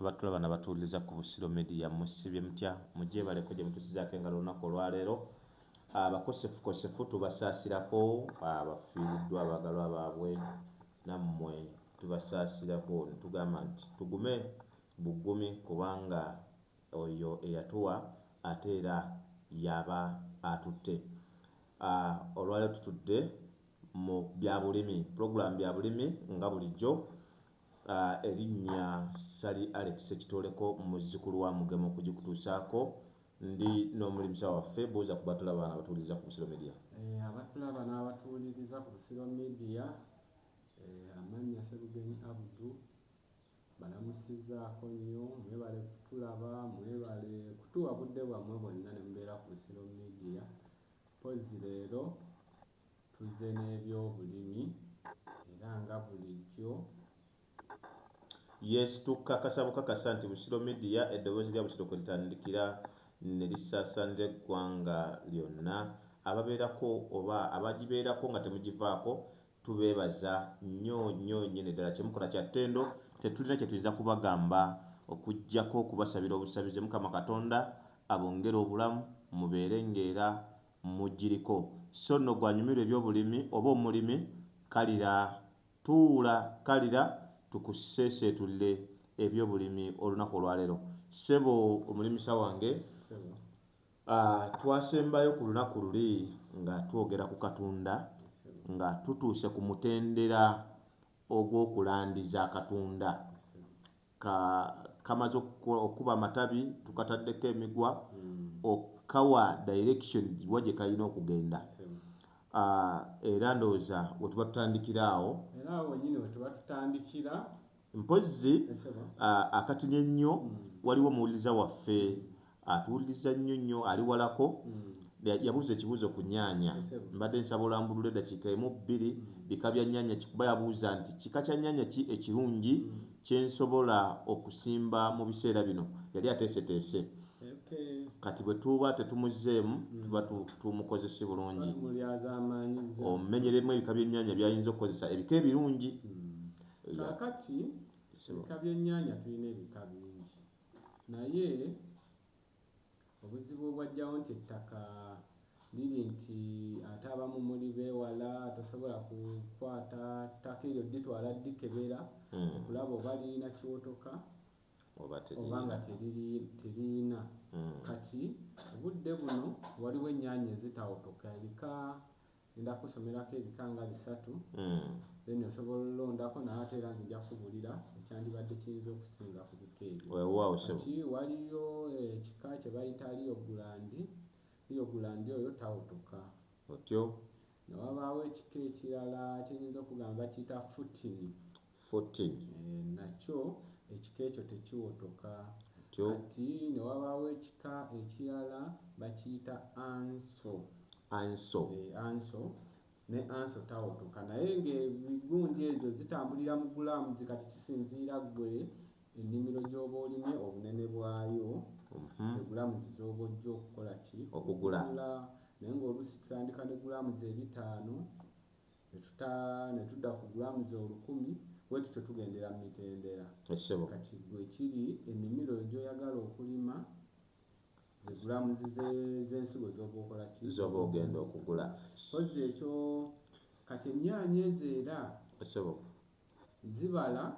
Abatulaba n'abatuwuliriza ku Busiro Media, musibye mutya? Mugyebaleko gye mutuusizaako engalo olunaku olwaleero. Abakosefukosefu tubasaasirako, abafiiriddwa abaagalwa baabwe nammwe tubasaasirako, ne tugamba nti tugume bugumi kubanga oyo eyatuwa ate era y'aba atutte. Olwaleero tutudde mu byabulimi, pulogulaamu byabulimi nga bulijjo. Erinnya Ssali Alex Ssekitooleko, muzzukulu wa Mugema okugikutuusaako. Ndi n'omulimisa waffe, buuza ku batulaba n'abatuwuliriza ku Busiro Media. Abatulaba n'abatuwuliriza ku Busiro Media, amannya Ssebugenyi Abdu, balamusizzaako nnyo, mwebale kutulaba, mwebale kutuwa budde bwammwe bwonna ne mubeera ku Busiro Media. Mpozzi leero tuzze n'ebyobulimi era nga bulijjo. Yes, tukakasa bukakasa nti Busiro Media eddoboozi lya Busiro kwe litandikira ne lisaasaanira eggwanga lyonna. Ababeerako oba abagibeerako nga temugivaako tubeebaza nnyo nnyo nnyini ddala. Kye mukola kya ttendo, tetulina kye tuyinza kubagamba okuggyako okubasabira obusabizi Mukama Katonda abongere obulamu mubeere ng'era mugiriko. So nno gw'anyumirwa ebyobulimi oba omulimi kalira tuula kalira tukuseeseetulire ebyobulimi olunaku olwaleero. Ssebo omulimisa wange, twasembayo ku lunaku luli nga twogera ku katunda, nga tutuuse ku mutendera ogw'okulandiza akatunda. Kamaze okuba amatabi, tukataddeko emigwa, okawa direction wa gye kalina okugenda. Era ndowooza we tuba tutandikira awo. Era awo wennyini we tuba tutandikira. Mpozzi akatini ennyo, waliwo omuwuliriza waffe atuwuliriza nnyo nnyo ali walako, yabuuza ekibuuzo ku nnyaanya. Mbadde nsaba olambulula eddakiika emu bbiri bika bya nnyaanya, kuba yabuuza nti kika kya nnyaanya ki ekirungi kye nsobola okusimba mu biseera bino. Yali ateeseteese. Kati bwe tuba tetumuzzeemu tuba tumukozese bulungi. Omenyeremu ebika by'ennyaanya by'ayinza okukozesa, ebika ebirungi. Kaakati ebika by'ennyaanya tulina ebika bingi, naye obuzibu obwajjawo nti ettaka liri nti ate abamu muli beewala, tosobola kukwata ttaka eryo dditwala ddikebera okulaba oba lirina kiwotoka oba nga teririna. Kati obudde buno waliwo ennyaanya ezitawotoka, ebika ngenda kusomerako ebika nga bisatu, then osobola olondako, naye ate era nzija kukubulira ekyandibadde kiyinza okusinga ku bika ebyo. Kati waliyo ekika kye bayita Rio Grande. Rio Grande oyo tawotoka. Otyo. Ne wabaawo ekika ekirala kye nnyinza okugamba bakiyita Futini. Futini. Nakyo ekika ekyo tekiwotoka. Kati ne wabaawo ekika ekirala bakiyita Anso. Anso. Anso. Ne anso tawotoka, naye ng'ebigundi ezo zitambulira mu gulaamuzi. Kati kisinziira ggwe ennimiro gy'oba olimye obunene bwayo, ze gulaamuzi z'oba ojja okukola ki? Okugula. Naye ng'oluusi tutandika ne gulaamuzi 5, ne tudda ku gulaamuzi 1000, bwe tutyo tugendera mu mitendera. Kati ggwe kiri ennimiro gy'oyagala okulima, ze gulaamuzi z'ensigo z'oba okola ki? Z'oba ogenda okugula. Kozzi ekyo kati ennyaanya ezo era zibala,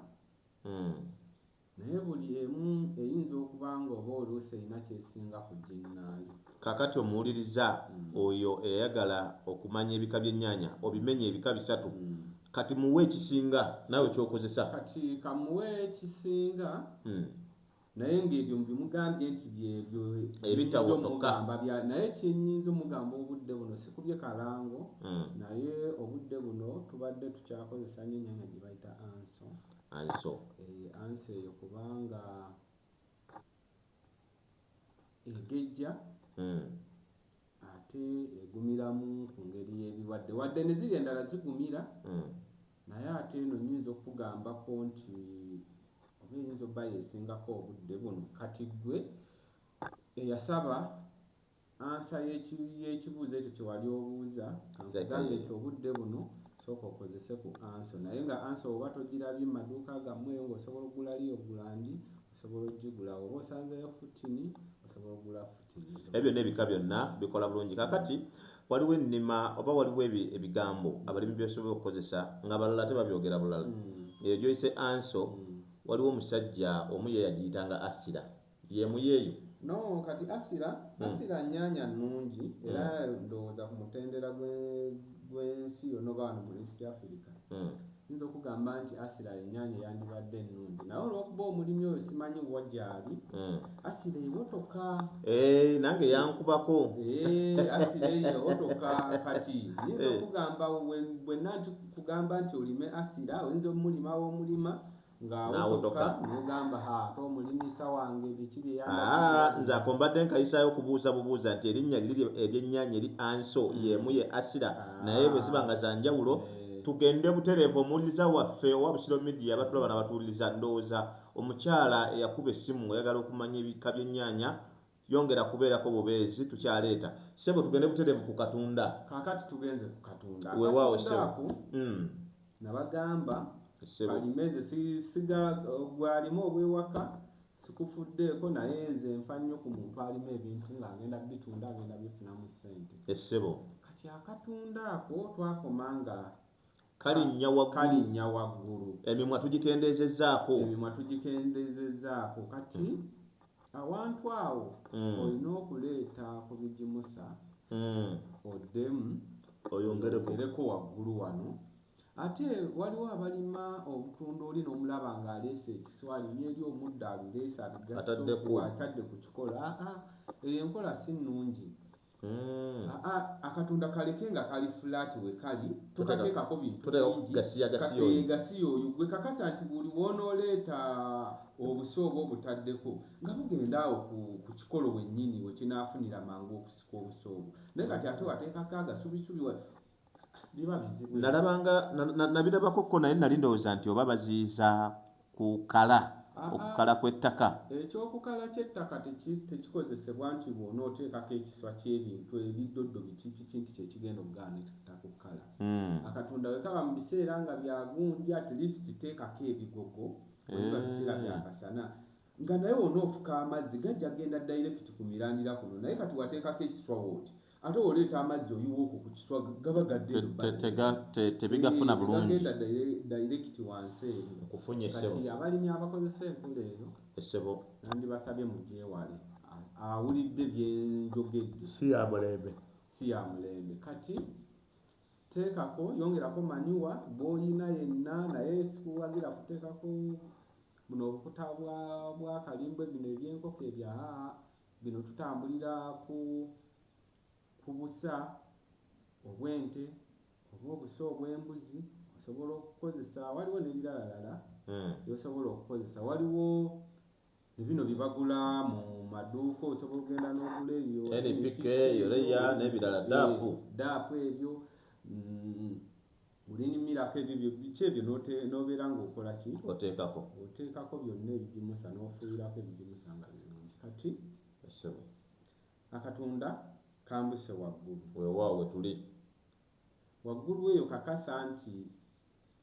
naye buli emu eyinza okuba nga oba oluusi erina ky'esinga ku ginnaayo. Kaakati omuwuliriza oyo eyayagala okumanya ebika by'ennyaanya, obimenye ebika bisatu, kati muwe ekisinga naawe ky'okozesa. Kati kamuwe ekisinga, naye ng'ebyo bimugambye nti byebyo ebitawotoka. Naye kyennyinza omugamba obudde buno sikubye kalango, naye obudde buno tubadde tukyakozesa nnyo ennyaanya gye bayita anso. Anso. Anso eyo kubanga egejja, ate egumiramu ku ngeri y'ebirwadde, wadde ne ziri endala zigumira, naye ate eno nnyinza okukugambako nti oba eyinza obba yeesingako obudde buno. Kati ggwe eyasaba ansa y'ekibuuzo ekyo kye wali obuuza, nkugambye nti obudde buno sooka okozese ku anso, naye nga anso oba togirabye mu maduuka gammwe eyo ng'osobola okugula Rio Grande, osobola osanzeyo futini, osobola okugula futini. Ebyo n'ebika byonna bikola bulungi. Kakati waliwo ennima oba waliwo ebigambo abalimi byosobola okukozesa nga balala tebabyogera bulala. Eyo gyoyise anso, waliwo omusajja omu ye yagiyitanga asira, yemu yeeyo? No, kati asira nnyaanya nnungi, era ndowooza ku mutendera gw'ensi yonna oba wano mu East Africa, nyinza okugamba nti asira ennyaanya eyandibadde ennungi, naye olw'okuba omulimi oyo simanyi wa gy'ali, asira ewotoka. Nange yankubako. Asira eyo ewotoka. Kati nyinza okugamba bwenna nti kugamba nti olime asira, oyinza omulima w'omulima ng'awotoka, n'ogamba ate omulimisa wange biki bye Nze ako mbadde nkayisaayo okubuuza bubuuza nti erinnya liri ery'ennyaanya eri anso y'emu ye asira, naye bwe ziba nga za njawulo tugende butereevu. Omuwuliriza waffe owa Busiro Media, abatulaba n'abatuwuliriza, ndowooza omukyala eyakuba essimu oyagala okumanya ebika by'ennyaanya, yongera kubeerako bubeezi, tukyaleeta. Ssebo, tugende butereevu ku katunda. Kaakati tugenze ku katunda. Weewaawo, ssebo. Nabagamba kalime, nze siga gwalimu obwewaka sikufuddeeko, naye nze nfa nnyo ku muntu alima ebintu ng'agenda bitunda, agenda bifunamu ssente. Essebo. Kati akatunda ako twakoma nga kalinnya waggulu. Kalinnya waggulu. Emimwa tugikendezezzaako. Emimwa tugikendezezzaako. Kati awantu awo olina okuleeta ku bigimusa, oddemu oyongereko waggulu wano. Ate waliwo abalima obutunda, oli n'omulaba ng'aleese ekiswali eri omuddo, abireese abigasse, atadde ku kikolo. Eyo enkola si nnungi. Akatunda kaleke nga kali flat we kali, tokateekako bintu bingi. Gasiya oyo gwe kakasa nti buli wonooleeta obusa oba obutaddeko nga bugenda awo ku kikolo wennyini wekinaafunira mangu okusika obusa obwo. Naye kati ate wateekako agasubisubi, biba bizibu. Nalabanga nabirabako ko, naye nali ndowooza nti oba baziyiza kukala, okukala kw'ettaka. Ekyokukala ky'ettaka tekikozesebwa nti bw'ona oteekako ekiswa ky'ebintu ebiddoddo biki kiki nti kyekigenda okugaana ettaka okukala. Akatunda we kaba mu biseera nga byagundi, at least teekako ebigogo biba biseera byakasana nga naye wona ofuka amazzi gajja genda direct ku mirandira kuno. Naye kati wateekako ekiswa wooti, ate oleeta amazzi oyiwa okwo ku kiswa, gaba gadde tebigafuna bulungi. Gagenda direct wansi eri. Okufunye. Kati abalimi abakozesa enkola eyo essebo, nandibasabye mugyewale. Awulidde byenjogedde. Si ya mulembe. Si ya mulembe. Kati teekako, yongerako manure bw'oyina yenna, naye sikuwagira kuteekako buno obukuta bwa kalimbwe, bino ebyenkoko ebya bino. Tutambulira ku busa obw'ente oba obusa obw'embuzi osobola okukozesa. Waliwo n'ebiralalala byosobola okukozesa. Waliwo ebino byebagula mu maduuka, osobola okugenda n'ogula ebyo. NPK, urea n'ebirala, DAP. DAP ebyo, olinimirako ebyo biki ebyo, n'obeera ng'okola ki? Oteekako. Oteekako byonna ebigimusa n'ofuuyirako ebigimusa nga birungi. Kati akatunda kambuse waggulu. Weewaawo, we tuli. Waggulu eyo kakasa nti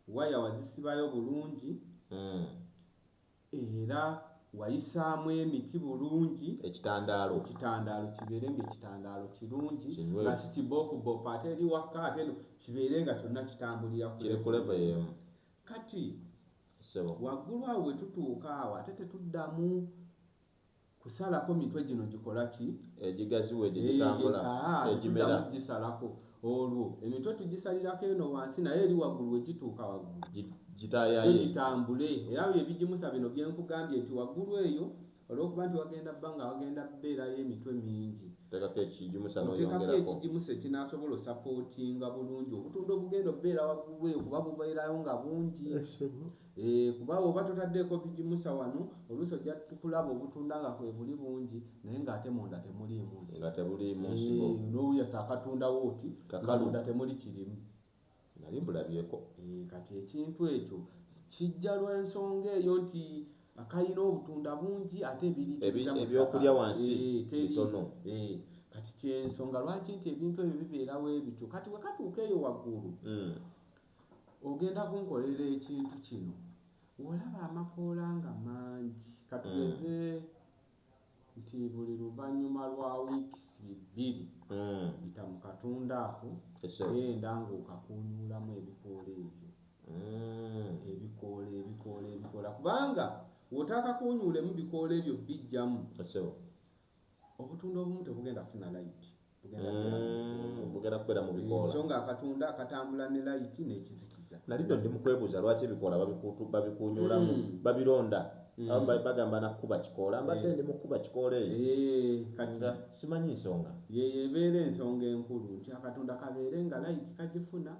waya wazisibayo bulungi, era wayisaamu emiti bulungi. Ekitandaalo. Ekitandaalo kibeere nga ekitandaalo kirungi, nga si kiboofubofu ate eri waka, ate no kibeere nga kyonna kitambulira kiri ku level y'emu. Kati waggulu awo we tutuuka awo, ate tetuddamu kusalako mitwe gino gikola ki? Egigaziwa, egyo gitambula, egimera. Tetuddamu gisalako. Olwo emitwe tugisalirako eno wansi, naye eri waggulu we gituuka waggulu gitaayaye. Gitambule. Era ebigimusa bino byenkugambye nti waggulu eyo, olwokuba nti wagenda bba nga wagenda beerayo emitwe mingi, oteekako ekigimusa oteekako n'oyongerako ekigimusa ekinaasobola osupportinga bulungi obutunda obugenda obubeera waggulu eyo, kuba bubeerayo nga bungi. Kuba oba totaddeeko bigimusa wano, oluusi ojja kulaba obutunda nga kwe buli bungi, naye ng'ate munda temuliimu nsigo. Nga tebuliimu nsigo. N'owuyasa akatundawo oti nga Kakalu. munda temuli kirimu. Nali mbulabyeko. Kati ekintu ekyo kijja lw'ensonga eyo nti kalina obutunda bungi ate ebiriikiriza mu Ebyokulya ttaka, wansi teri. bitono. Kati kyensonga lwaki nti ebintu ebyo bibeerawo ebityo. Kati we katuuka eyo waggulu, ogenda kunkolera ekintu kino, olaba amakoola nga mangi. Katugeze Nti buli luvannyuma lwa wiikisi 2 yita mu katunda ako, genda ng'okakuunyuulamu ebikoola ebyo. Ebikoola, ebikoola, ebikoola, kubanga bw'otaakakuunyuulemu bikoola ebyo bijjamu, obutunda obumu tebugenda kufuna light, bugenda kubeera mu bikoola. So nga akatunda akatambula ne light n'ekizikiza. Nali nno ndi mu kwebuuza lwaki ebikoola babikuunyuulamu, babironda. Abamu bagamba nakuba kikoola, mbadde ndi mu kukuba kikoola eyo. Kati simanyi nsonga. Yeyo ebeera ensonga enkulu nti akatunda kabeere nga light kagifuna,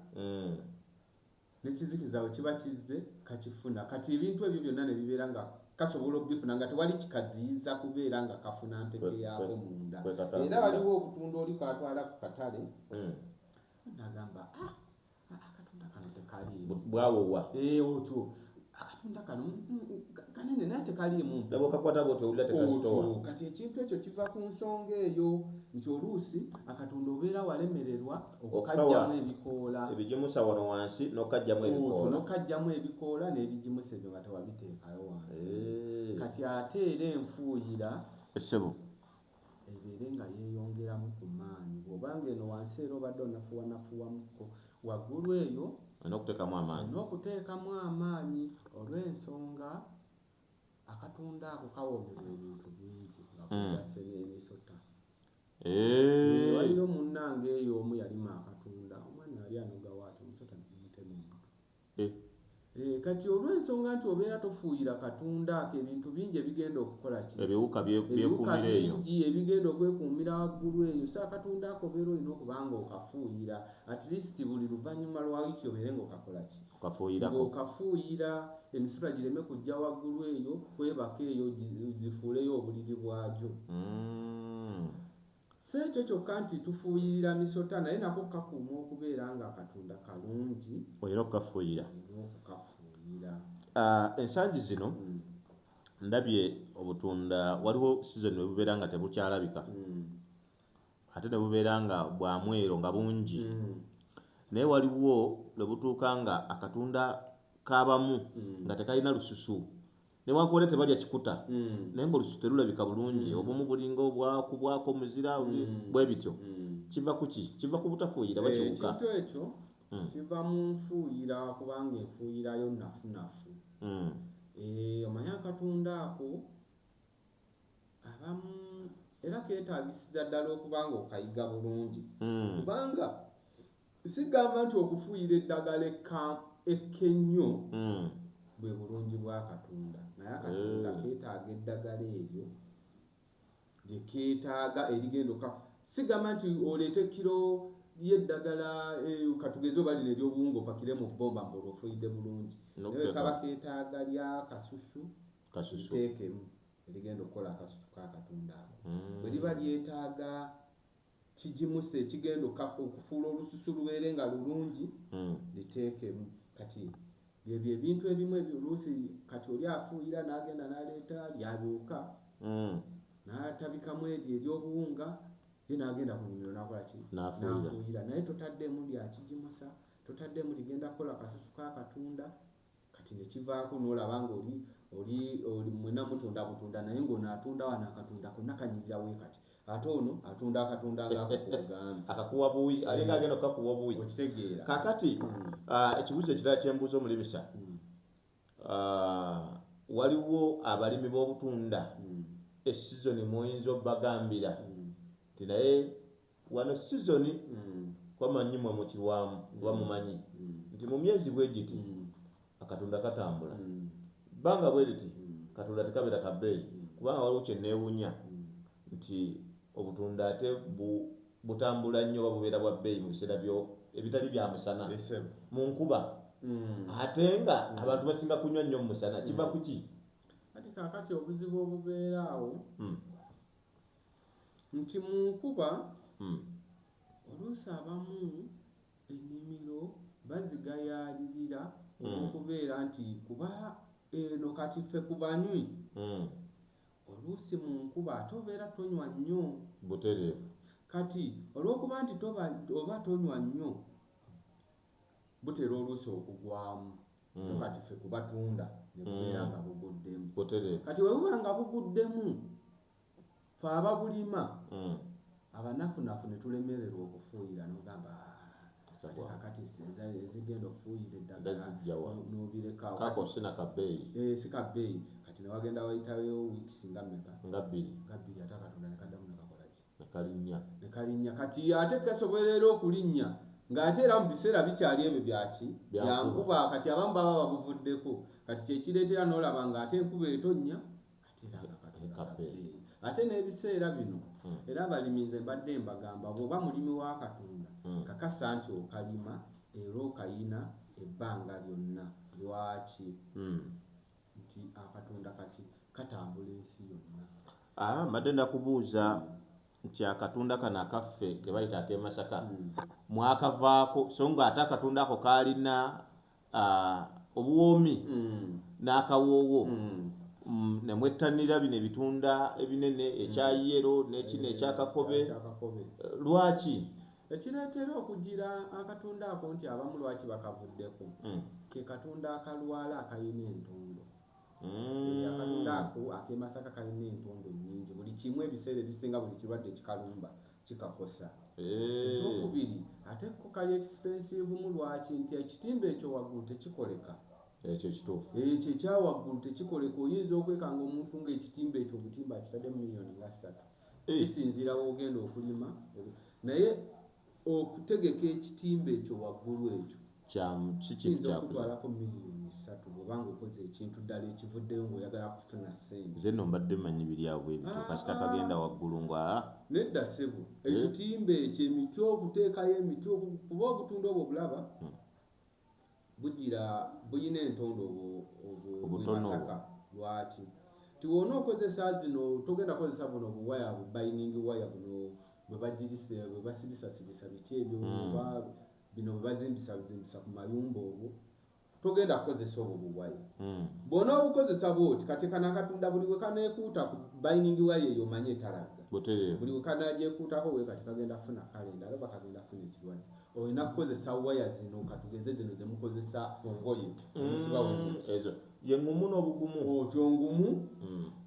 n'ekizikiza bwe kiba kizze kakifuna. Kati ebintu ebyo byonna ne bibeera nga kasobola okubifuna nga tewali kikaziyiza kubeera nga kafuna mpeke yaako munda. Era waliwo obutunda oli katwala ku katale, nagamba akatunda kano tekaliimu. Bwawowa. Otwo akatunda kano kanene naye tekaliimu. Nabo okakwata bw'otyo owulira tekazitowa. Kati ekintu ekyo kiva ku nsonga eyo nti oluusi akatunda obeera walemererwa okukajjamu ebikoola. Ebigimusa wano wansi n'okajjamu ebikoola. N'okajjamu ebikoola n'ebigimusa ebyo nga tewabiteekayo wansi. Kati ate era enfuuyira essebo ebeere nga yeeyongeramu ku maanyi. Bw'obanga eno wansi era obadde onafuwanafuwamuko, waggulu eyo olina okuteekamu amaanyi. Olina okuteekamu amaanyi olw'ensonga akatunda ako kawoomerwa ebintu bingi nga kugasse n'emisota. Waliyo munnange eyo omu yalima akatunda, omwana yali anogawo ati omusota ne gumutema omutwe. Kati olw'ensonga nti obeera tofuuyira katunda ako, ebintu bingi ebigenda okukola ki? Ebiwuka byekuumira eyo. Bingi ebigenda okwekuumira waggulu eyo. So akatunda ako obeera olina okuba nga okafuuyira at least buli luvannyuma lwa wiiki obeere ng'okakola ki? Okafuuyirako. Ng'okafuuyira emisota gireme kujja waggulu eyo, kwebaka eyo zifuuleyo obuliri bwagyo. Si ekyo kyokka nti tufuuyirira misota, naye nako kakuuma okubeera nga akatunda kalungi. Olina okukafuuyira. Olina okukafuuyira. Ensangi zino ndabye obutunda waliwo season we bubeera nga tebukyalabika, ate ne bubeera nga bwa mwero nga bungi, naye waliwo lwe butuuka nga akatunda kabamu nga tekalina lususu, newankubadde tebalya kikuta, naye ng'olususu terulabika bulungi, obumu bulinga obwakubwako muzira bwe bityo. Kiva ku ki? Kiva ku butafuuyira oba kiwuka? Ekintu ekyo kiva mu nfuuyira, kubanga enfuuyirayo nnafunafu. Omanyi akatunda ako abamu era keetaagisiza ddala okuba nga okayiga bulungi, kubanga sigamba nti okufuuyira eddagala ekkennyo bwe bulungi bw'akatunda, naye akatunda keetaaga eddagala eryo lye keetaaga erigenda sigamba nti oleete kiro y'eddagala katugeze oba lino ery'obuwunga opakire mu bbomba mbu olwo ofuuyidde bulungi, naye kaba keetaaga lya kasusu liteekemu erigenda okukola akasusu k'akatunda ako. Bwe liba lyetaaga kigimusa ekigenda okufuula olususu lubeere nga lulungi, liteekemu. Kati byebyo ebintu ebimu oluusi kati oli afuuyira n'agenda n'aleeta lyabiwuka, n'atabikamu eryo ery'obuwunga, ye n'agenda ku nnimiro n'akola ki? N'afuuyira. Naye totaddemu lya kigimusa, totaddemu ligenda kukola kasusu k'akatunda, kati ne kivaako n'olaba ng'oli oli mwenna mutunda butunda, naye ng'ono atunda wano akatunda konna kanyirira we kati, ate ono atunda akatunda ng'ako k'ogambye. Akakuwa buwi, alinga agenda okukakuwa obuwi. Okitegeera. Kaakati ekibuuzo ekirala kye mbuuza omulimisa, waliwo abalimi b'obutunda esizoni mw'oyinza obbagambira nti naye wano sizoni kwamanyi mmwe mukirwamu oba mumanyi nti mu myezi bwe giti akatunda katambula, bbanga bwe riti katunda tekabeera ka bbeeyi, kubanga waliwo kye neewuunya nti obutunda ate butambula nnyo oba bubeera bwa bbeeyi mu biseera ebitali bya musana, mu nkuba, ate nga abantu basinga kunywa nnyo mu musana. Kiva ku ki? Kati kaakati obuzibu obubeera awo nti mu nkuba oluusi abamu ennimiro bazigayaalirira olw'okubeera nti kuba eno kati ffe ku banywi, oluusi mu nkuba ate obeera tonywa nnyo. Butereevu. Kati olw'okuba nti oba tonywa nnyo, butera oluusi okugwamu. Kati ffe kubatunda ne bubeera nga buguddemu. Butereevu. Kati bwe buba nga buguddemu, Fe ababulima abanafunafu ne tulemererwa okufuuyira, n'ogamba kakati ezigenda okufuuyira eddagala n'obirekawo. Kako sina kabbeeyi. Si kabbeeyi. Kati ne wagenda wayitayo wiikisi nga mmeka? Nga bbiri. Nga bbiri, ate akatunda ne kaddamu ne kakola ki? Ne kalinnya. Ne kalinnya. Kati ate kasobola era okulinnya ng'ate era mu biseera bikyali ebyo byaki? Bya nkuba. Kati abamu baba babuvuddeko. Kati kyekireetera n'olaba ng'ate enkuba etonnya, ate era nga katonda kabbeeyi. Ate n'ebiseera bino era abalimi nze mbadde mbagamba, bw'oba mulimi wa Katonda, kakasa nti okalima era okayina ebbanga lyonna. Lwaki? Nti akatunda kati katambula ensi yonna. Mbadde ndakubuuza nti akatunda kano akaffe ke bayita ak'e Masaka mwakavaako, so ng'ate akatunda ako kaalina obuwoomi n'akawoowo, ne mwettanira bino ebitunda ebinene ekya yero n'ekino ekyakakobe. Lwaki? Ekireetera okugira akatunda ako nti abamu lwaki bakavuddeko, ke katunda akalwala akayina entondo. Akatunda ako ak'e Masaka kalina entondo nnyingi, buli kimu ebiseera ebisinga buli kirwadde kikalumba kikakosa. Ekyokubiri, ate ko kali expensive mu lwaki nti ekitimba ekyo waggulu tekikoleka. Ekyo kituufu. Ekyo ekya waggulu tekikoleka, oyinza okwekanga omuntu ng'ekitimba ekyo obutimba akitaddemu miliyoni nga 3. Kisinziira w'ogenda okulima, naye okutegeka ekitimba ekyo waggulu ekyo kiyinza okutwalako miliyoni 3 bw'obanga okoze ekintu ddala ekivuddeyo ng'oyagala kufuna ssente. Nze nno mbadde mmanyi biri awo bwe bityo, kasita kagenda waggulu nga Nedda ssebo, ekitimba ekyo, emiti, okuteekayo emiti, kuba obutunda obwo obulaba bugira buyina entondo obwo Obutono. bw'e Masaka. Lwaki ti wona okozesa zino, togenda kukozesa buno buwaya, bu binding wire buno bwe bagirise, bwe basibisasibisa biki ebyo, oba bino bwe bazimbisazimbisa ku mayumba, obwo togenda kukozesa obwo buwaya. Bw'ona obukozesa bwoti, kati kano akatunda buli we kaneekuuta ku binding wire eyo, omanye etalaga. Buli we kanagyekuutako we kati kagenda kufuna kale endala oba kagenda kufuna ekirwadde. Olina kukozesa waya zino, katugeze zino zemukozesa ku ngoye, zemusiba wemuti. Ezo ye ŋŋumu n'obugumu. Otyo ngumu,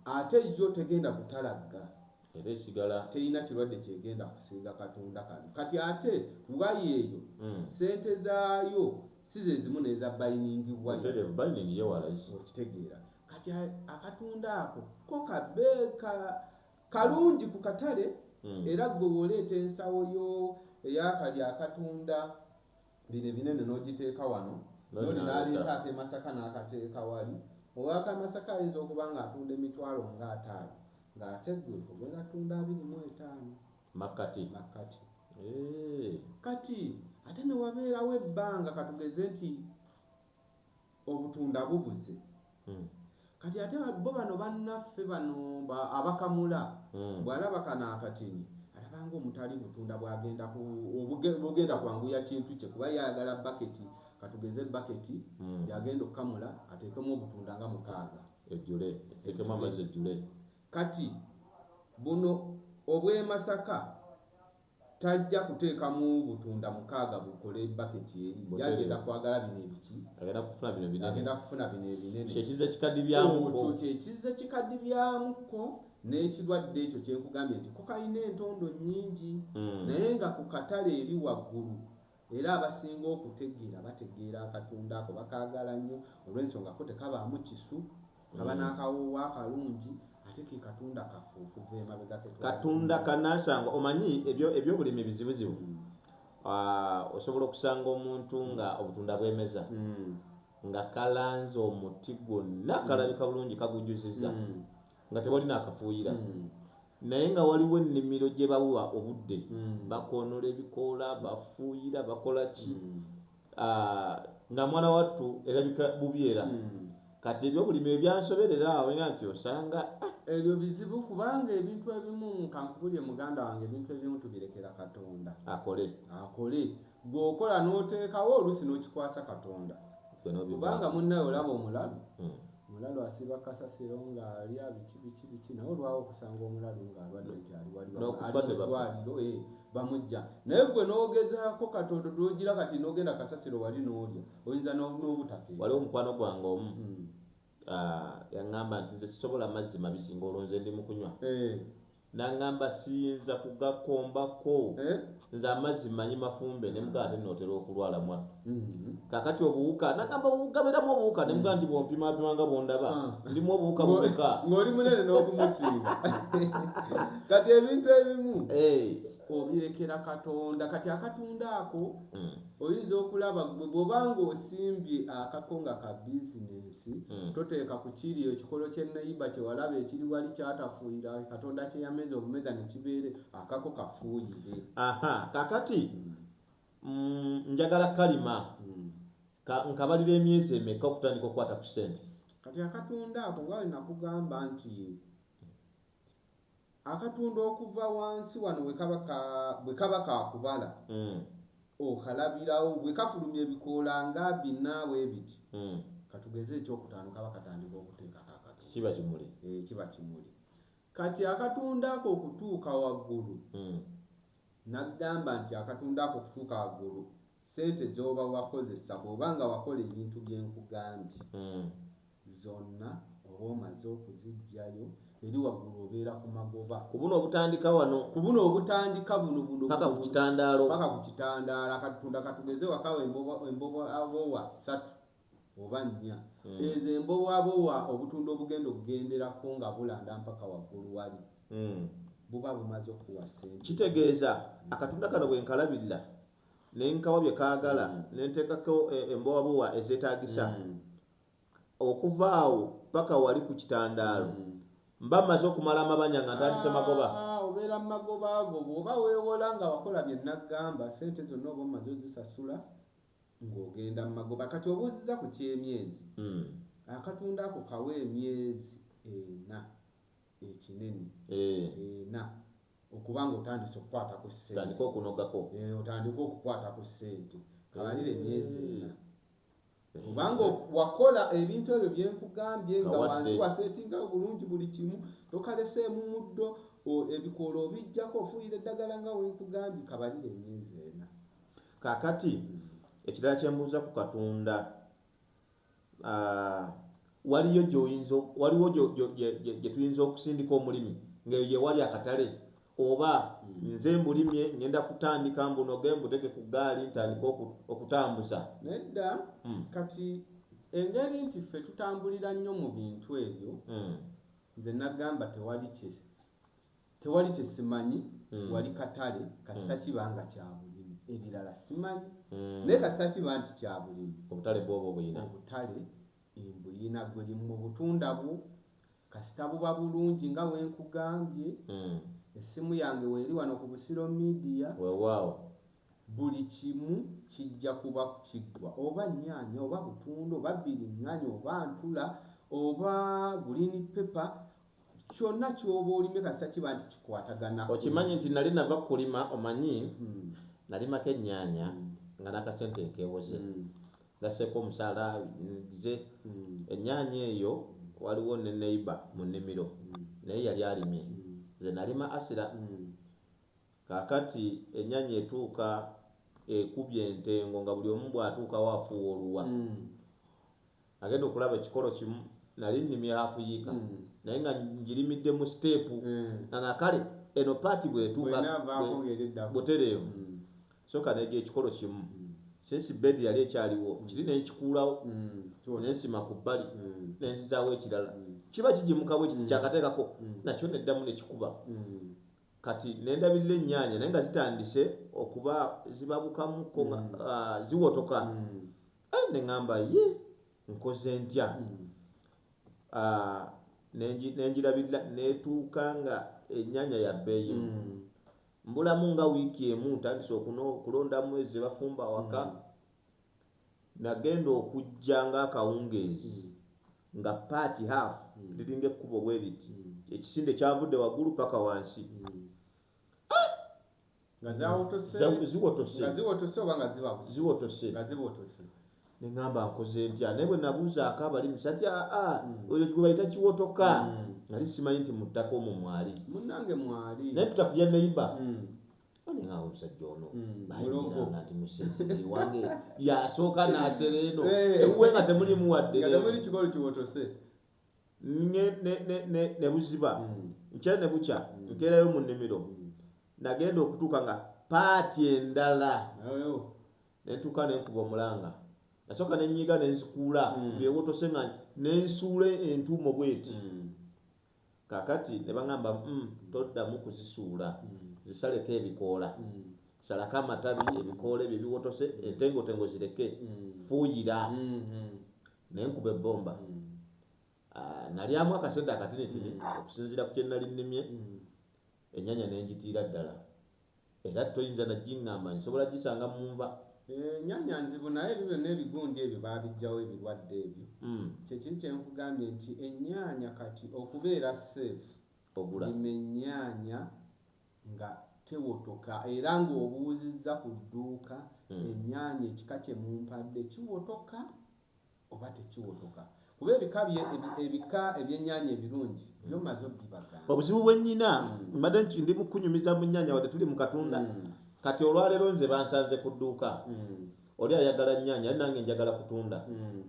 ate yo tegenda kutalagga. Era esigala. Terina kirwadde kyegenda kusiiga katunda kano. Kati ate waya eyo, sente zaayo si ze zimu n'eza binding wire. Butereevu, binding ye walayisi. Okitegeera? Kati akatunda ako ko kabe kalungi ku katale. Era gwe bw'oleeta ensawo yo eyakali akatunda bino ebinene n'ogiteeka wano, Noli noli n'aleeta. n'aleeta ak'e Masaka n'akateeka wali, ow'akamasaka ayinza okuba ng'atunda emitwalo nga 50, ng'ate gwe ogenda tunda 25. Makkati. Makkati. Kati ate ne wabeerawo ebbanga, katugeze nti obutunda bubuze. Kati ate bo bano bannaffe bano abakamula, bw'alaba kano akatini, alabanga omutali butunda bwagenda bugenda kwanguya kintu kye, kuba yayagala baketi, katugeze baketi yagenda okukamula ateekemu obutunda nga 6. Ejjule, eteekemu amazzi ejjule. Kati buno obw'e Masaka tajja kuteekamu butunda 6 bukole baketi eri. Butereevu. Yagenda kwagala bino ebiki? Agenda kufuna bino binene. Agenda kufuna bino ebinene. Kyekize kikadibyamuko. Ekyo kyekize kikadibyamuko n'ekirwadde ekyo kyenkugambye nti ko kalina entondo nnyingi, naye nga ku katale eri waggulu era abasinga okutegeera bategeera akatunda ako bakaagala nnyo olw'ensonga ko tekabaamu kisu, kaba n'akawoowo akalungi, ate ke katunda kaffe okuva emabega ke twali. Katunda kanasangwa, omanyi ebyobulimi bizibuzibu. Osobola okusanga omuntu nga obutunda bwemeza, nga kalanze omuti gwonna, kalabika bulungi, kagujuzizza, nga tewali n'akafuuyira, naye nga waliwo ennimiro gye bawa obudde, bakonola ebikoola, bafuuyira, bakola ki, nga mwana wattu erabika bubi era. Kati ebyobulimi ebyansoberera awo nga nti osanga Ebyo bizibu, kubanga ebintu ebimu, kankubulye muganda wange, ebintu ebimu tubirekera Katonda. Akole. Akole. Gweokola n'oteekawo, oluusi n'okikwasa Katonda. Gwe n'obivaako. Kubanga munnaye olaba omulalu, omulalu asiba kasasiro ng'alya biki biki biki, naye olwawo okusanga omulalu ng'alwadde nti ali wali N'okufa ali mu tebafa. ddwaliro, bamujja, naye gwe n'ogezaako Katonda n'ogira kati n'ogenda kasasiro wali n'olya, oyinza n'obutakeesa. Waliwo omukwano gwange omu, yaŋŋamba nti nze sisobola mazzi mabisi, ng'olwo nze ndi mu kunywa. Nangamba siyinza kugakombako. Nze amazzi mmanyi mafumbe, ne mugaa ate nnootera okulwala mwattu. Kaakati obuwuka, nagamba bugaberamu obuwuka, ne mugaa nti bw'ompimaapima nga bw'ondaba, ndimu obuwuka bumeka. Ng'oli munene n'okumusinga. Kati ebintu ebimu obirekera Katonda. Kati akatunda ako oyinza okulaba gwe bw'obanga osimbye akako nga ka bizinensi, toteeka ku kiri ekikolo ky'enneyiba kye walaba ekiri wali kyatafuuyira Katonda kye yameza obumeza ne kibeere akako kafuuyire. Aha, kakati njagala kalima nkabalira emyezi emeka okutandika okukwata ku ssente? Kati akatunda ako nga bwe nakugamba nti akatunda okuva wansi wano bwe kaba kakubala, okalabirawo bwe kafulumya ebikoola nga bina bwe biti, katugeze ekyokutaano kaba katandika okuteekako akatunda. Kiba kimuli. Kiba kimuli. Kati akatunda ako okutuuka waggulu, nagamba nti akatunda ako okutuuka waggulu ssente z'oba wakozesa bw'oba nga wakola ebintu bye nkugambye zonna oba omaze okuziggyayo, eri waggulu obeera ku magoba. Ku buno obutandika wano. Ku buno obutandika buno buno. Paka ku kitandaalo. Paka ku kitandaalo. Akatunda katugeze wakawa embowabowa 3 oba 4. Ezo embowabowa obutunda obugenda okugenderako nga bulanda mpaka waggulu wali. Buba bumaze okuwa ssente. Kitegeeza akatunda kano bwe nkalabirira ne nkawa bye kaagala ne nteekako embowabowa ezeetaagisa okuva awo paka wali ku kitandaalo. Mba mmaze okumala amabanja nga ntandise magoba. Obeera mu magoba ago bw'oba weewola nga wakola bye naggamba, ssente zonna oba omaze ozisasula ng'ogenda mu magoba. Kati obuuzizza ku ky'emyezi. Akatunda ako kawa emyezi 4 ekinene. 4 okuba ng'otandise okukwata ku ssente. Otandike okunogako. Otandike okukwata ku ssente. Kabalire emyezi 4. Kubanga wakola ebintu ebyo bye nkugambye nga wansi wasetingawo bulungi buli kimu, tokaleseemu muddo, ebikoola obiggyako, ofuuyira eddagala nga we nkugambye, kabalire emyezi 4. Kaakati ekirala kye mbuuza ku Katonda, waliyo gy'oyinza, waliwo gye tuyinza okusindika omulimi ng'eyo ye wali akatale, oba nze mbulimye ngenda kutandika mbunoge mbuteke ku ggaali ntandike okutambuza? Nedda. Kati engeri nti ffe tutambulira nnyo mu bintu ebyo, nze nagamba tewali kye simanyi, wali katale kasita kiba nga kya bulimi, ebirala simanyi. Naye kasita kiba nti kya bulimi, obutale bw'oba obuyina. Obutale mbuyina, gwe mu butunda bwo kasita buba bulungi nga we nkugambye. Essimu yange weeri wano ku Busiro Media. Weewaawo. Buli kimu kijja kuba kiggwa, oba nnyaanya oba butunda oba bbiriŋŋanya oba ntula oba green pepper, kyonna ky'oba olimye kasita kiba nti kikwatagana. Okimanyi nti nali nava kulima, omanyi nalimako ennyaanya nga n'akasente nkeewoze, gasseeko omusaala nze. Ennyaanya eyo waliwo ne neighbor mu nnimiro, naye yali alimye, nze nalima asira. Kaakati ennyaanya etuuka ekubye entengo nga buli omu bw'atuukawo afuuwa oluwa. Agenda okulaba ekikolo kimu, nali nnimye hafu yiika, naye nga ngirimidde mu siteepu, nga kale eno paati bw'etuuka butereevu. Sooka negya ekikolo kimu, since bedi yali ekyaliwo, kiri ne nkikuulawo, ne nsima ku bbali, ne nzizaawo ekirala. Kiba kigimuka bwe kiti kyakateekako, nakyo neddamu ne kikuba. Kati ne ndabirira ennyaanya naye nga zitandise okuba zibabukamuko nga ziwotoka. Ne ŋŋamba ye nkoze ntya? Ne ngirabirira n'etuuka nga ennyaanya ya bbeeyi. Mbulamu nga wiiki emu ntandise okulondamu ezo ze bafumba awaka. Nagenda okujja ng'akawungeezi nga paati half liringa ekkubo bwe riti, ekisinde kyavudde waggulu paka wansi. Nga zawotose? Ziwotose. Nga ziwotose oba nga zibabuse? Ziwotose. Nga ziwotose. Ne ŋŋamba nkoze ntya? Naye bwe nabuuzaako abalimisa nti aa oyo gwe bayita kiwotoka. Nali simanyi nti mu ttaka omwo mwali. Munnange mwali. Naye mpita ku bya neighbor. Ne ŋŋamba omusajja ono bayingiranga nti musezi ewange yasooka n'asera eno. Ewuwe nga temulimu wadde. Nga temuli kikolo kiwotose. Ne buziba. Nkya ne bukya nkeerayo mu nnimiro, nagenda okutuuka nga part endala nentuuka nenkuba omulanga, nasooka nenyiga nenzikuula byewotose nga nensuula entuumo bweti. Kakati ne baŋŋamba toddamu kuzisuula, zisaleko ebikoola, salako amatabi, ebikoola ebyo ebiwotose, entengotengo zireke, fuuyira. Nenkuba ebbomba. Nalyamu akasente akatinitini okusinziira ku kye nali nnimye, ennyaanya nenjitiira ddala, era toyinza nagiŋŋamba nsobola gisanga mu nva. Ennyaanya nzibu, naye ebyo byonna ebigundi ebyo baabijjawo, ebirwadde ebyo. Kyekiri kyenkugambye nti ennyaanya kati okubeera safe, ogula lima ennyaanya nga tewotoka, era ng'obuuzizza ku dduuka, ennyaanya ekika kye mumpadde kiwotoka oba tekiwotoka, kuba ebika ebyennyanya ebirungi byomaze obibagamba. Obuzibu bwe nnyina mbadde nti ndi mu kunyumiza mu nnyaanya wadde tuli mu katunda. Kati olwaleero nze bansanze ku dduuka, oli ayagala nnyaanya, ali nange njagala kutunda,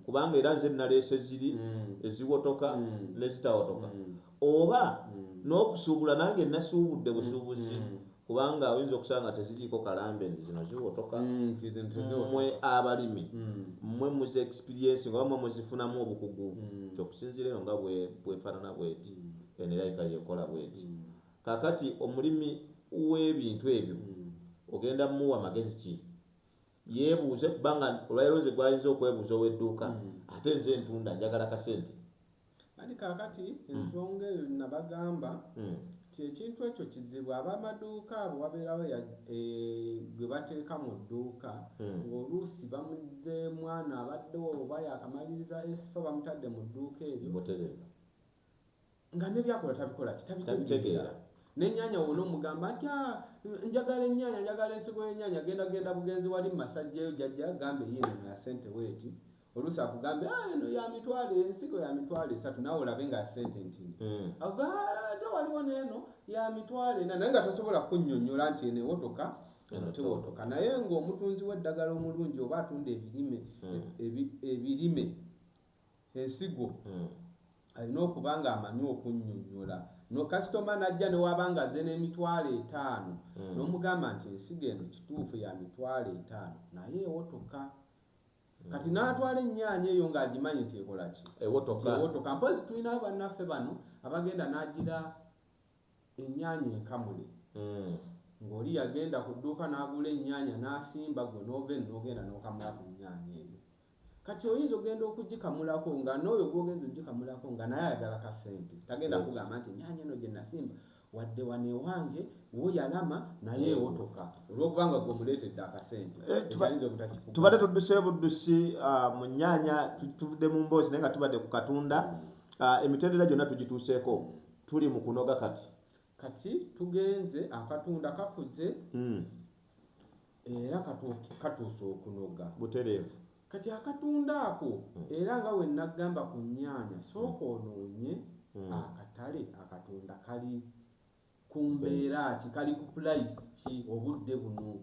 kubanga era nze naleese ziri eziwotoka nezitawotoka, oba n'okusuubula nange nasuubudde busuubuzi, kubanga oyinza okusanga teziriiko kalambe nti zino ziwotoka. Mmwe abalimi mmwe muzi experience nga bamwe muzifunamu obukugu, kyokusinziira eno nga bwefaanana bweti, eno erabika yekola bweti. Kakati omulimi w'ebintu ebyo ogenda muwa magezi ki? Yeebuuze, kubanga olwaleero nze gwayinza okwebuuza ow'edduuka, ate nze ntunda njagala kasente. Ati kaakati ensonga eyo nabagamba nti ekintu ekyo kizibu. Ab'amaduuka abo wabeerawo gwe bateeka mu dduuka, ng'oluusi bamuze mwana abaddewo oba yakamaliriza esifa, bamutadde mu dduuka eryo nga nebyakola tabikola kitabitegeera. N'ennyaanya wona omugamba nti njagala ennyaanya, njagala ensigo y'ennyaanya, genda genda bugenzi wali mu masajjayo jjajja gambe yiino ya sente weeti. Oluusi akugambe eno ya mitwalo, ensigo ya 300,000, naawe olabe nga sente ntini. Ate waliwo n'eno ya 400,000, naye nga tosobola kunnyonnyola nti eno ewotoka eno tewotoka. Naye ng'omutunzi w'eddagala omulungi oba atunda ebirime ebirime ensigo alina okuba ng'amanyi okunnyonnyola. No kasitoma najja ne waba nga azze n'500,000, n'omugamba nti ensigo eno kituufu ya 500,000 naye ewotoka. Kati n'atwala ennyaanya eyo ng'agimanyi nti ekola ki? Ewotoka. Ewotoka. Mpozi tulinayo bannaffe bano abagenda n'agira ennyaanya enkamule. Ng'oli yagenda ku dduuka n'agula ennyaanya n'asimba, gwe n'ova eno n'ogenda n'okamula ku nnyaanya eyo. Kati oyinza ogenda okugikamulako nga n'oyo gw'ogenza ogikamulako nga naye ayagala kasente. Tagenda kugamba nti ennyaanya eno gye nasimba wadde wano ewange wo yalama naye ewotoka, olw'okubanga gwe omuleetedde akasente. Ekiyinza obutakikuba. Tubadde tudduseyo buddusi mu nnyaanya, tuvudde mu mboozi naye nga tubadde ku katunda. Emitendera gyonna tugituuseeko, tuli mu kunoga kati. Kati tugenze akatunda kakuze era katuuse okunoga. Butereevu. Kati akatunda ako era nga we nagamba ku nnyaanya, sooka onoonye akatale akatunda kali ku mbeera ki, kali ku price ki obudde buno.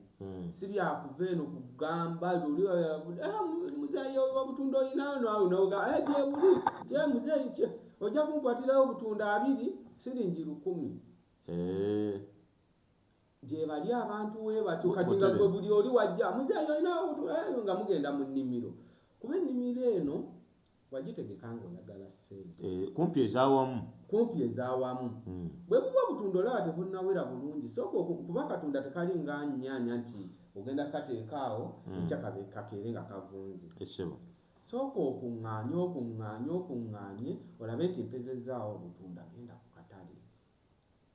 Si byakuva eno kugamba oli muzeeyi obutunda olina ano, n'oga gye buli, gye muzeeyi kye ojja kunkwatirawo obutunda 2 siringi 10. Gye bali abantu we batyo, kati nga gwe buli oli wajja muzeeyi olina nga mugenda mu nnimiro, kuba ennimiro eno wagitegeka ng'oyagala ssente. Kumpi ez'awamu. Kumpi ez'awamu. Bwe buba obutunda olaba tebunnawera bulungi, sooka kuba akatunda tekali nga nnyaanya nti ogenda kukateeka awo enkya kakeere nga kavunze. Sooka okuŋŋaanye okuŋŋaanye okuŋŋaanye olabe nti mpezezzaawo obutunda, genda ku katale.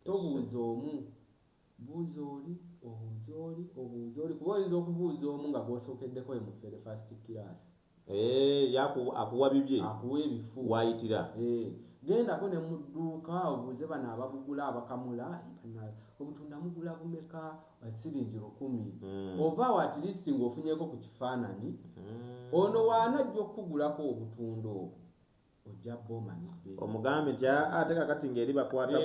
Tobuuza omu, buuza oli, obuuza oli, obuuza oli, kuba oyinza okubuuza omu nga gw'osookeddeko ye mufere first class. Akuwa bibye. Akuwa ebifu. Waayitira. Gendako ne mu dduuka obuuze bano ababugula abakamula, obutunda mugula bumeka? Siringi 10. Ova awo at least ng'ofunyeeko ku kifaananyi. Ono waanajja okukugulako obutunda obwo, ojja bba omanyi bbeeyi. Omugambe nti ate kakati ng'eri bakwata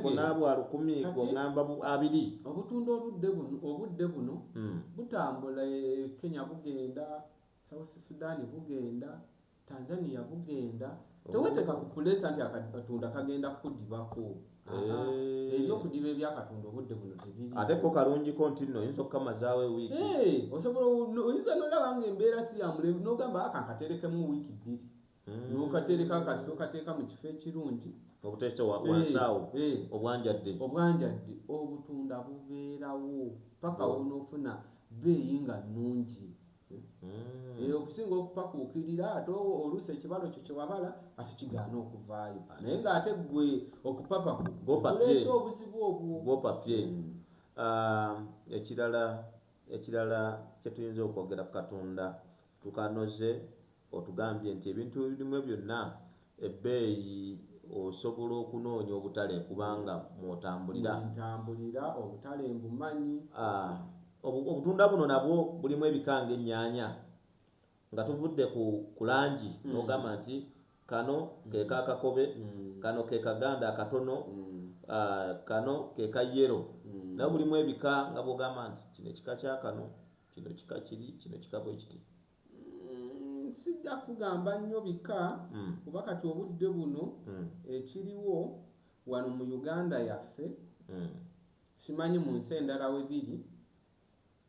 buna bwa 10, gw'oŋŋamba 2. Obutunda obudde buno butambula Kenya bugenda, South Sudan bugenda, Tanzania bugenda. Teweteeka ku puleesa nti akatunda kagenda kukudibako. Ebyokudiba ebyakatunda obudde buno tebiri. Ate ko kalungiko nti nno oyinza okukamazaawo ewiiki. Osobola, oyinza nolaba nga embeera si ya mulembe n'ogamba aka nkaterekemu wiiki 2. N'okatereka kasita okateeka mu kifo ekirungi. Obuteese wansi awo, obwanjadde. Obwanjadde, obutunda bubeerawo paka wonoofuna bbeeyi nga nnungi. Okusinga okupakuukirira ate oluusi ekibalo kyo kyewabala ate kigaana okuvaayo. Naye ng'ate ggwe okupapa kuleese obuzibu obwo. Gwopapye. Ekirala kye tuyinza okwogera ku Katonda, tukanoze otugambye nti ebintu ebimu byonna ebbeeyi osobola okunoonya obutale kubanga mw'otambulira. Ntambulira obutale mbumanyi. Obutunda buno nabwo bulimu ebika ng'ennyaanya nga tuvudde ku langi n'ogamba nti kano ke kakakobe, kano ke kaganda akatono, kano ke ka yero. Nabwo bulimu ebika nga bw'ogamba nti kino ekika kya kano, kino kika kiri, kino kika bwe kiti. Sijja kugamba nnyo bika kuba kati obudde buno ekiriwo wano mu Uganda yaffe, simanyi mu nsi endala we biri,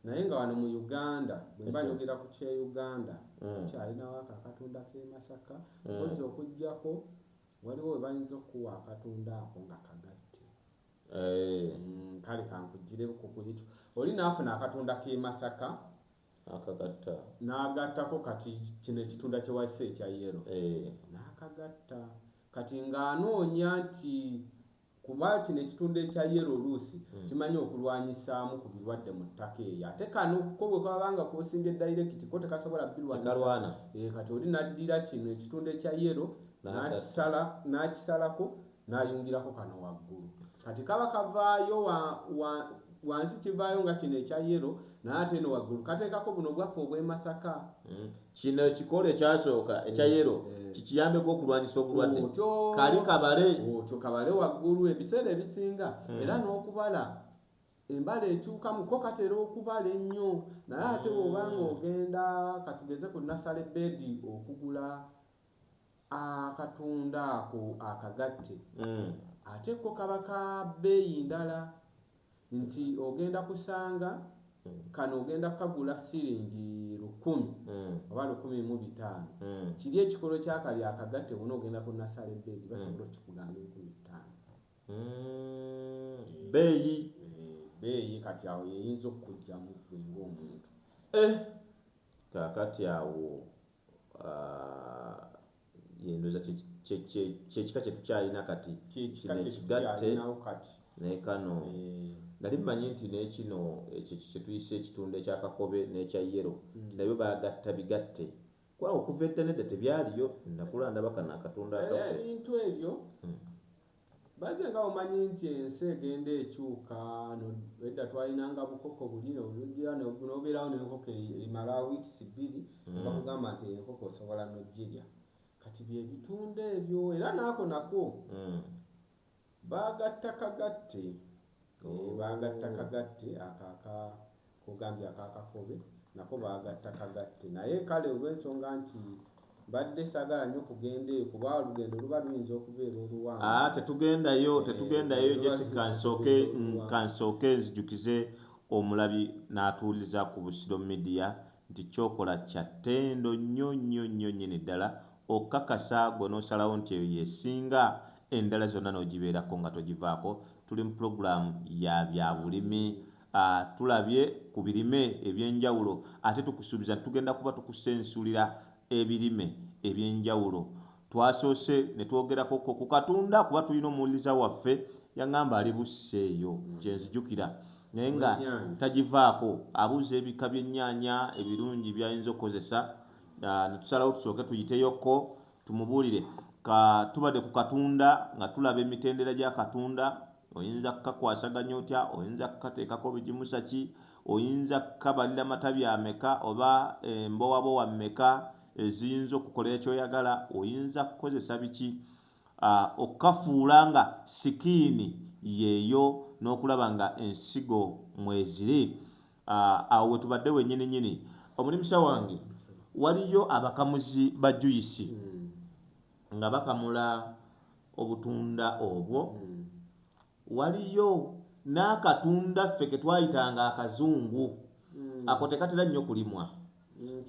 naye nga wano mu Uganda bwe mba njogera ku kye Uganda tukyalinawo ako akatunda k'e Masaka. Mpozzi okuggyako waliwo we bayinza okukuwa akatunda ako nga kagatte. Kale kankugireko ku ekyo. Oli n'afuna akatunda k'e Masaka akagatta, n'agattako kati kino ekitunda kye wassa ekya yero n'akagatta. Kati ng'anoonya nti kuba kino ekitunda ekya yero oluusi kimanyi okulwanyisaamu ku birwadde mu ttaka eyo, ate kano ko bwe kabanga kosimbye direct ko tekasobola birwanyisa. Kati oli n'addira kino ekitunda ekya yero n'akisalako n'ayungirako kano waggulu. Kati kaba kavaayo wansi kivaayo nga kino ekya yero naye ate eno waggulu kateekako buno bwaffe obw'e Masaka. Kino ekikolo ekyasooka ekya yero kikiyambeko okulwanyisa obulwadde. Kali kabale. Otyo kabale waggulu ebiseera ebisinga era n'okubala embala ekyukamu ko katera okubala ennyo. Naye ate bw'obanga ogenda katugeze ku nasale bedi okugula akatunda ako akagatte, ate ko kaba ka bbeeyi ndala nti ogenda kusanga kano ogenda kukagula siringi 1000 oba 1500. Kiri ekikolo kyakali akagatte wona ogenda ku nasale bedi basobola okukugamba 1500. Bbeeyi bbeeyi kati awo yeyinza okukujjamu ggwe ng'omuntu. Kaakati awo yendoza kyekika kye tukyalina kati. Kyekika kye tukyalinawo kati. Ne kano nali mmanyi nti n'ekino ekyo kye tuyise ekitunda ekyakakobe n'ekya yero nabyo baagatta bigatte. Kuba okuva edda nedda tebyaliyo, nakula ndaba kano akatunda akaffe. Ebintu ebyo bazze nga omanyi nti ensi egenda ekyuka. Edda twalinanga bukoko buli n'olujja n'obeerawo n'enkoko emala weeks 2 bakugamba nti enkoko osobola n'ogirya. Kati bye bitunda ebyo era n'ako nako baagatta kagatte. Baagatta kagatte akaka kugambye akakakobe nako baagatta kagatte. Naye kale olw'ensonga nti badde saagala nnyo kugenda eyo kuba olugendo luba luyinza okubeera oluwanvu. Tetugendayo Jessica, kansooke nzijukize omulabi n'atuuliza ku Busiro Media nti kyokola kya ttendo nnyo nnyo nnyo nnyini ddala okakasa gwe n'osalawo nti eyo yesinga endala zonna n'ogibeerako nga togivaako. Tuli mu pulogulaamu ya bya bulimi, tulabye ku birime ebyenjawulo ate tukusuubiza nti tugenda kuba tukusensulira ebirime ebyenjawulo. Twasoose ne twogerako ku katunda kuba tulina omuwuliriza waffe yaŋŋamba ali busse eyo kye nzijukira, naye nga tagivaako, abuuza ebika by'ennyaanya ebirungi by'ayinza okukozesa. Ne tusalawo tusooke tuyiteyokko tumubuulire. Tubadde ku katunda nga tulaba emitendera gya katunda, oyinza kukakwasaganya otya, oyinza kukateekako bigimusa ki, oyinza kukabalira matabi ameka oba embowabowa mmeka eziyinza okukolera ky'oyagala, oyinza kukozesa biki, okukafuula nga sikiini yeeyo n'okulaba nga ensigo mweziri. Awo we tubadde wennyini nnyini. Omulimisa wange, waliyo abakamuzi ba juyisi nga bakamula obutunda obwo Waliyo n'akatunda ffe ke twayitanga akazungu. Ako tekatera nnyo kulimwa,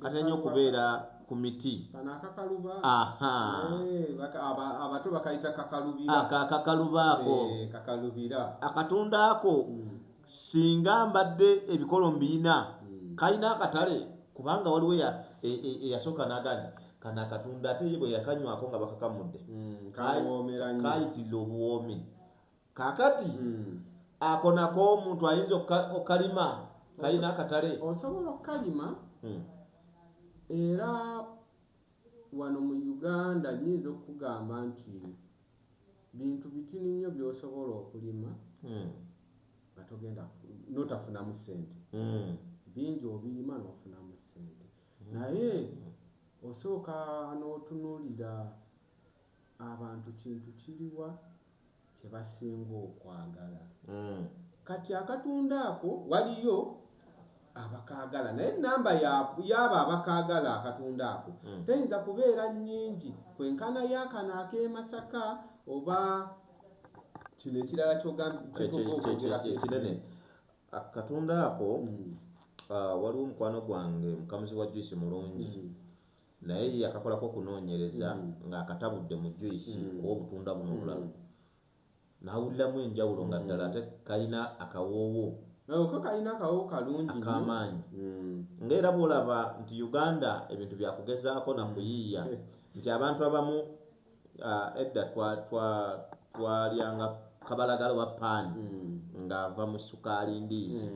katera nnyo okubeera ku miti. Kano akakaluba. Aha. Abato bakayita kakalubira. Akakaluba ako. Kakalubira. Akatunda ako singa mbadde ebikolo mbiina, kalina akatale, kubanga waliwo eyasooka n'aga nti kano akatunda ate ye bwe yakanywako nga bakakamudde kawoomera nnyo. Kayitirira obuwoomi. Kaakati ako nako omuntu ayinza okalima, kalina akatale? Osobola okukalima. Era wano mu Uganda nnyinza okukugamba nti bintu bitini nnyo by'osobola okulima nga togenda n'otafunamu ssente. Bingi obirima n'ofunamu ssente, naye osooka n'otunuulira abantu kintu kiriwa kye basinga okwagala. Kati akatunda ako waliyo abakaagala, naye namba y'abo abakaagala akatunda ako teyinza kubeera nnyingi kwenkana y'akano ak'e Masaka oba kino ekirala ky'ogambye. Ekinene akatunda ako. Waliwo omukwano gwange mukamuzi wa juice mulungi, naye yakakolako okunoonyereza ng'akatabudde mu juice ow'obutunda buno obulala, n'awuliramu enjawulo nga ddala ate kalina akawoowo. Ko kalina akawoowo kalungi nnyo. Ak'amaanyi. Ng'era bw'olaba nti Uganda ebintu byakugezaako na kuyiiya, nti abantu abamu edda twalyanga kabalagala oba paani ng'ava mu sukaali ndiizi,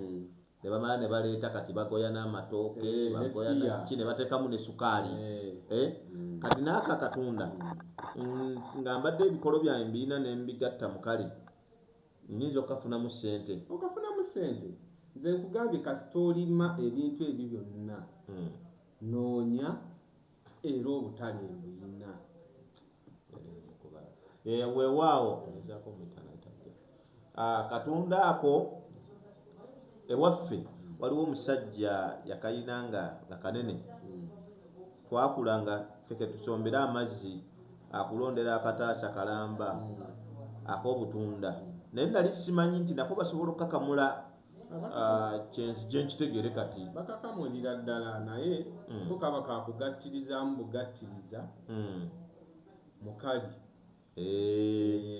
ne bamala ne baleeta kati bagoya n'amatooke, bagoya ne naki, ne bateekamu ne sukaali. Kati n'ako akatunda, nga mbadde ebikolo byange mbirina ne mbigatta mu kale, nnyinza okukafunamu ssente? Okafunamu ssente. Nze nkugambye, kasita olima ebintu ebyo byonna, noonya era obutale mbuyina. Weewaawo katunda ako ewaffe waliwo omusajja yakayina nga kanene. Twakulanga ffe ke tusombera amazzi, akulondera akataasa kalamba ak'obutunda, naye nali simanyi nti nako basobola okukakamula. Kyenzije nkitegeere kati. Bakakamulira ddala, naye ko kaba kakugattirizaamu bugattiriza mukali.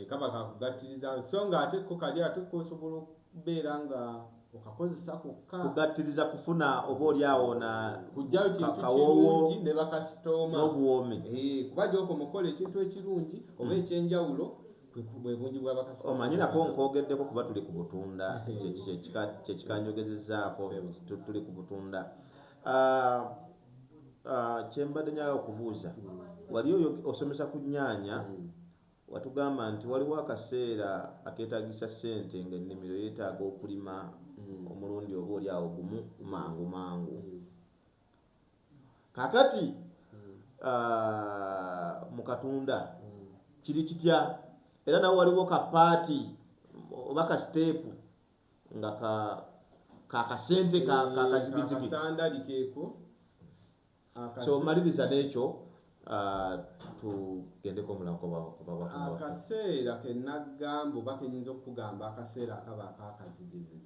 Kaba kakugattiriza, so nga ate ko kali ate kosobola okubeera nga okakozesa kokka. Kugattiriza kufuna oba oli awo na kujjayo kintu kawoowo kirungi ne bakasitooma n'obuwoomi. Kuba gy'okoma okukola ekintu ekirungi oba ekyenjawulo, bwe bungi bw'abakasitooma. Omanyi nako nkwogeddeko kuba tuli ku butunda, kyekikanyogezezaako, tuli ku butunda. Kyembadde njagala okubuuza, wali osomesa ku nnyaanya, watugamba nti waliwo akaseera akeetagisa ssente ng'ennimiro yeetaaga okulima omulundi oba oli awo gumu mangu mangu. Kaakati mu katunda kiri kitya? Era nawo waliwo kapaati oba kasiteepu nga kakasente kakazigizigi? Akasandali keeko. So maliriza n'ekyo, tugendeko omulala. Akaseera ke naggamba oba kenyinza okukugamba, akaseera akaba akakazigizigi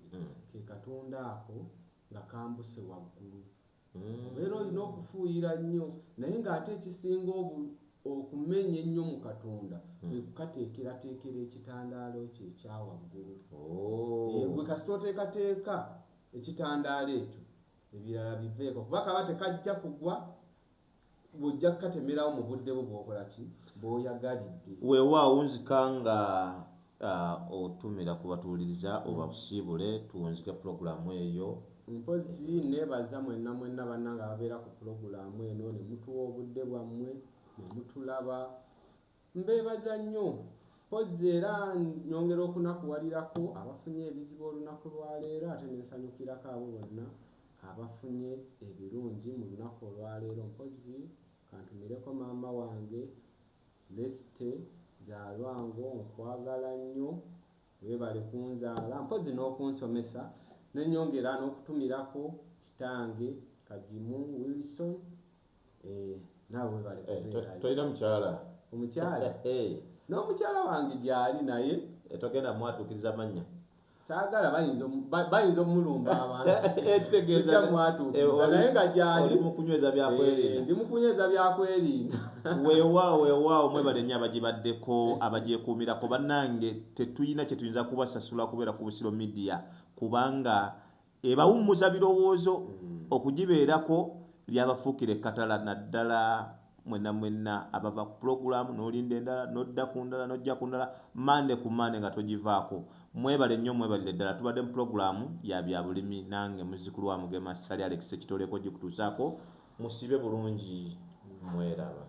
ke katunda ako nga kambuse waggulu. Obeera olina okufuuyira nnyo, naye ng'ate ekisinga okumenya ennyo mu Katonda kwe kukateekerateekera ekitandaalo kye ekya waggulu. Gwe kasita oteekateeka ekitandaalo ekyo, ebirala biveeko, kuba kaba tekajja kugwa, bw'ojja kukatemerawo mu budde bwo bw'okola ki bw'oyagalidde. Weewaawo, nzika nga otumira ku batuwuliriza obabusiibule, tuwunzike pulogulaamu eyo. Mpozi neebaza mwenna mwenna bannange ababeera ku pulogulaamu eno ne mutuwa obudde bwammwe ne mutulaba, mbeebaza nnyo. Mpozi era nyongera okunakuwalirako abafunye ebizibu olunaku lwaleero, ate nensanyukirako abo bonna abafunye ebirungi mu lunaku olwaleero. Mpozi kantumireko maama wange Leste Zaalwango, nkwagala nnyo, weebale kunzaala mpozi n'okunsomesa. Nenyongera n'okutumirako kitange Kagimu Wilson, naawe weebale kubeerayo. Tolina mukyala? Omukyala? N'omukyala wange gyali, naye Togenda mwatuukiriza mannya. Saagala, bayinza omulumba abantu. Ekitegeeza Sijja mwatuukiriza, naye nga gyali. Oli mu kunyweza byakwerinda. Ndi mu kunyweza byakwerinda. Weewaawo, weewaawo, mwebale nnyo abagibaddeko, abagyekuumirako. Bannange, tetulina kye tuyinza kubasasula kubeera ku Busiro Media, kubanga ebawummuza birowoozo. Okugibeerako lyabafuukira ekkatala, naddala mwenna mwenna abava ku pulogulaamu n'olinda endala, n'odda ku ndala, n'ojja ku ndala, mande ku mande nga togivaako. Mwebale nnyo, mwebalire ddala. Tubadde mu pulogulaamu ya byabulimi nange muzzukulu wa Mugema Ssali Alex Ekitoleko gikutuusaako. Musibe bulungi, mweraba.